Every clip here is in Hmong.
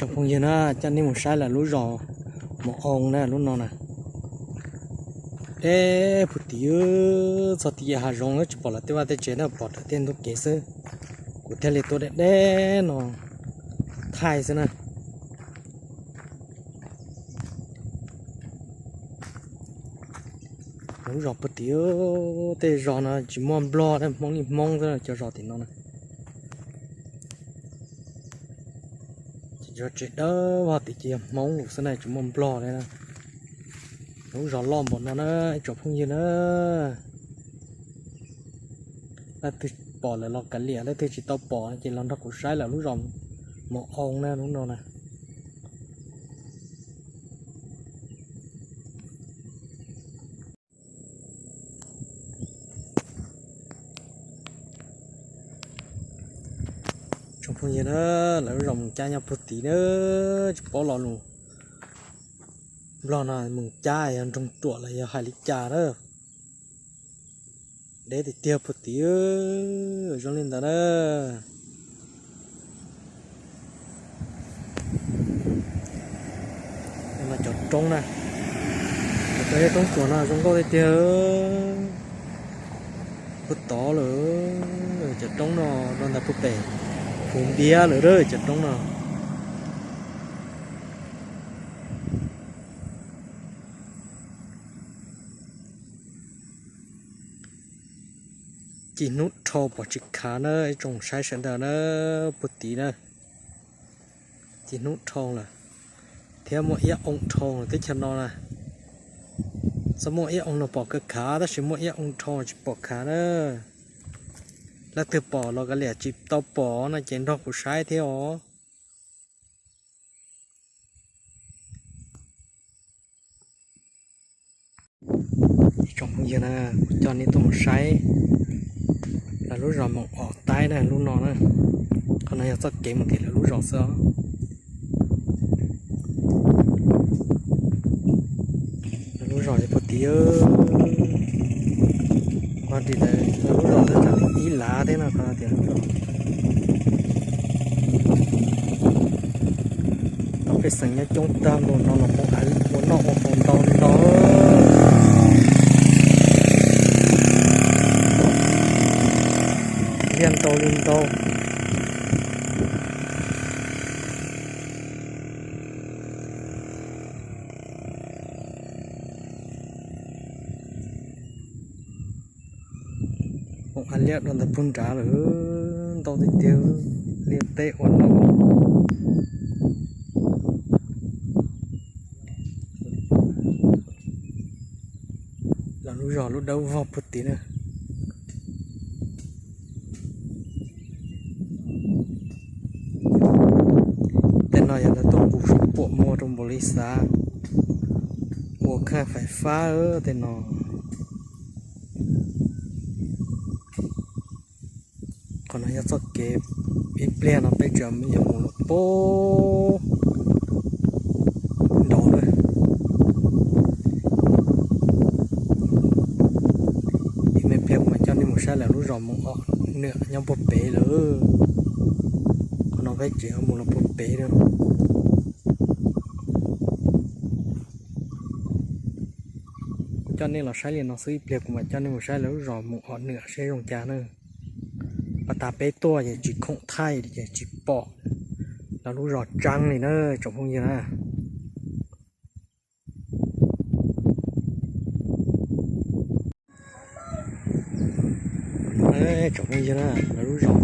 Tsoom phooj ywg na, coj nej mus saib lawv lub zos Moos Oo na, lub no na. Deb puag tim, txog tim hav zoov tsis pom lawv tej vaj tej tsev na, pom raws tej ntug kev xwb. Kuv thiaj li tuaj deb deb no thaij xwb na. Lub zos puag tim, tej zos no tsis muaj Nplog, Hmoob li Hmoob xwb cov zos tim no na. Ces cov tsev dawb vog tim ces yog Hmoob lawm xwb na, tsis muaj Nplog li na. Lub zos loj npaum no na, ib tsoom phooj ywg na. Leej twg pom lawm los kav liam, leej twg tsis tau pom ces los nrog kuv saib lawm lub zos Moos Oo na, lub no na. Tsoom phooj ywg na, lawv lub zos Moos Cab nyob puag tim na, tsis paub lo lus Nplog no Moos Cab yog nroog ruam los yog hais li cas na. Deb tiag tiag puag tim, zoo li ntawd na. No cov roob na, cov roob tsuas no zoo nkauj tiag tiag. Puag tod lawm, cov roob no rau ntawm puag pem Huv Npiab lawm cov roob no. Ci hnub dhau pom tsis khav na, ib tsoom saib sawv daws na, puag tid na. Ci hnub dhau lawm, thiab muaj iab oo dhau lawm teb chaws no na. Txoj muaj iab oo no pom kawg khav, tab sis muaj iab oo dhau tsis pom khav na. Leej twg pom los kav liam, tsis tau pom no ces nrog kuv saib thiab os. Ib tsoom phooj ywg na, kuv coj nej tuaj mus saib lawv lub zos Moos Om Taib na, lub no na. Qhov no yog txoj kev mus tim lawv lub zos xwb os. Lawv lub zos puag tid, lawv lub zos ib lav thiab no, qhov no tias lub zos. Tau pej xeem nyob coob tag npaum no los ua noj ua haus ntau li ntau, liaj ntau li ntau. Ua liaj rau ntawm puag nrad lawm, ntau tiag tiag, liaj teb ua noj. Lawv lub zos lub dawb vog puag tid na. Tej no yog lawv tuaj kuv puam muag rau npaum li xav, ua khaj fais fab tej no. Qhov no yog txoj kev ib pliag no peb tseem yuav mus lawm puag nraud na. Ib me pliag kuv mam coj nej mus saib lawv lub zos Moos Om Nwam nyob puag pem lawm. Qhov no peb tseem yuav mus lawm puag pem na. Kuv coj nej los saib li no xwb, ib pliag kuv mam coj nej mus saib lawv lub zos Moos Om Nwam seb zoo cas na. Pas tas peb tuaj ces tsis khoom thaij ces tsis pom lawv lub zos tseeb li na tsoom phooj ywg na. Tsoom phooj ywg na, lawv lub zos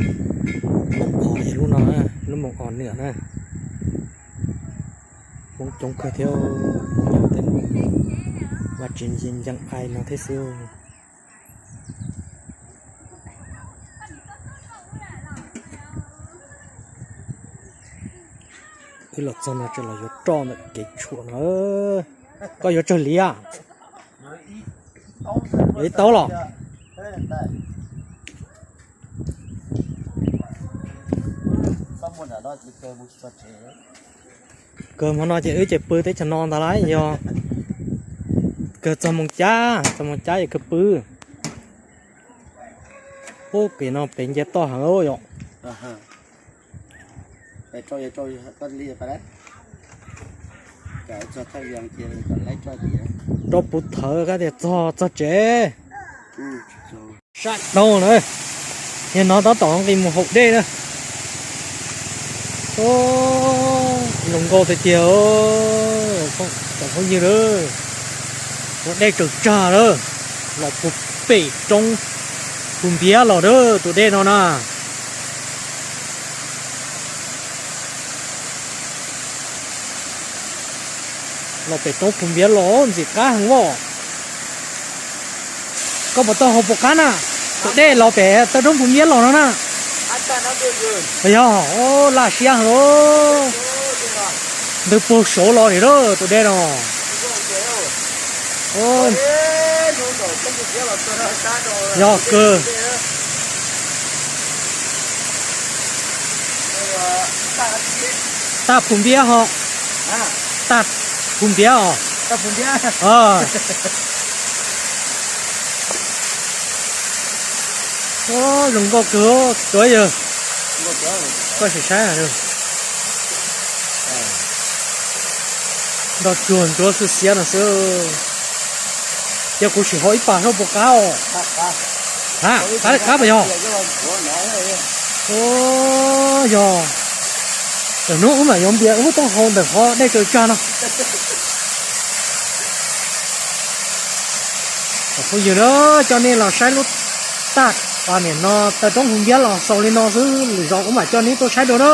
Moos Om es lub no, lub Moos Om Nwam na. Hmoob coob kawg thiab, vaj tsev nce ncees ai no thiab xwb. Wb los txog no tseem los yuav roj ntawm kev tshuam no. Koj yuav tsawg liab? Yuav ib taub los? Kawg hmo no ces wb ces pw teb chaws no ntag lauj, yog kawg txog Moos Cab, txog Moos Cab ces kawg pw. Ub, kev no pem nce toj heev yom. Rau puv thawv kab tias txog txog tsev. Sab dhau na, yog no tab tom nqis mus haus dej na. Zoo nkauj tiag tiag, cov phooj ywg na. Ua dej tsaws tsag lawm, los puag pem roob Phu Npiab los na, tus dej no na. Los pem roob Phu Npiab los ntxim qab heev os. Koj puas tau haus puas qab na? Tus dej los pem taw roob Phu Npiab los no na. Yog, laj siab heev. Ntws puag saud los li lawm tus dej no. Yog kawg. Tag Phu Npiab ho. Tag Phu Npiab os. Zoo nkauj kawg, tuav yawg. Koj sim saib. Nrog tsuag ntsuav xwb xiab no xwb. Ces kuv sim haus ib pas soj puas qab os. Ha, qab qab pas yog. Yog. Tam hnub wb mam yuav npias wb tuaj haus ntawm qhov dej tsaws tsag no. Phooj ywg na, coj nej los saib lub tag pas niam no taw roob Phu Npiab los xaus li no xwb, lwm zaus wb mam coj nej tuaj saib dua na.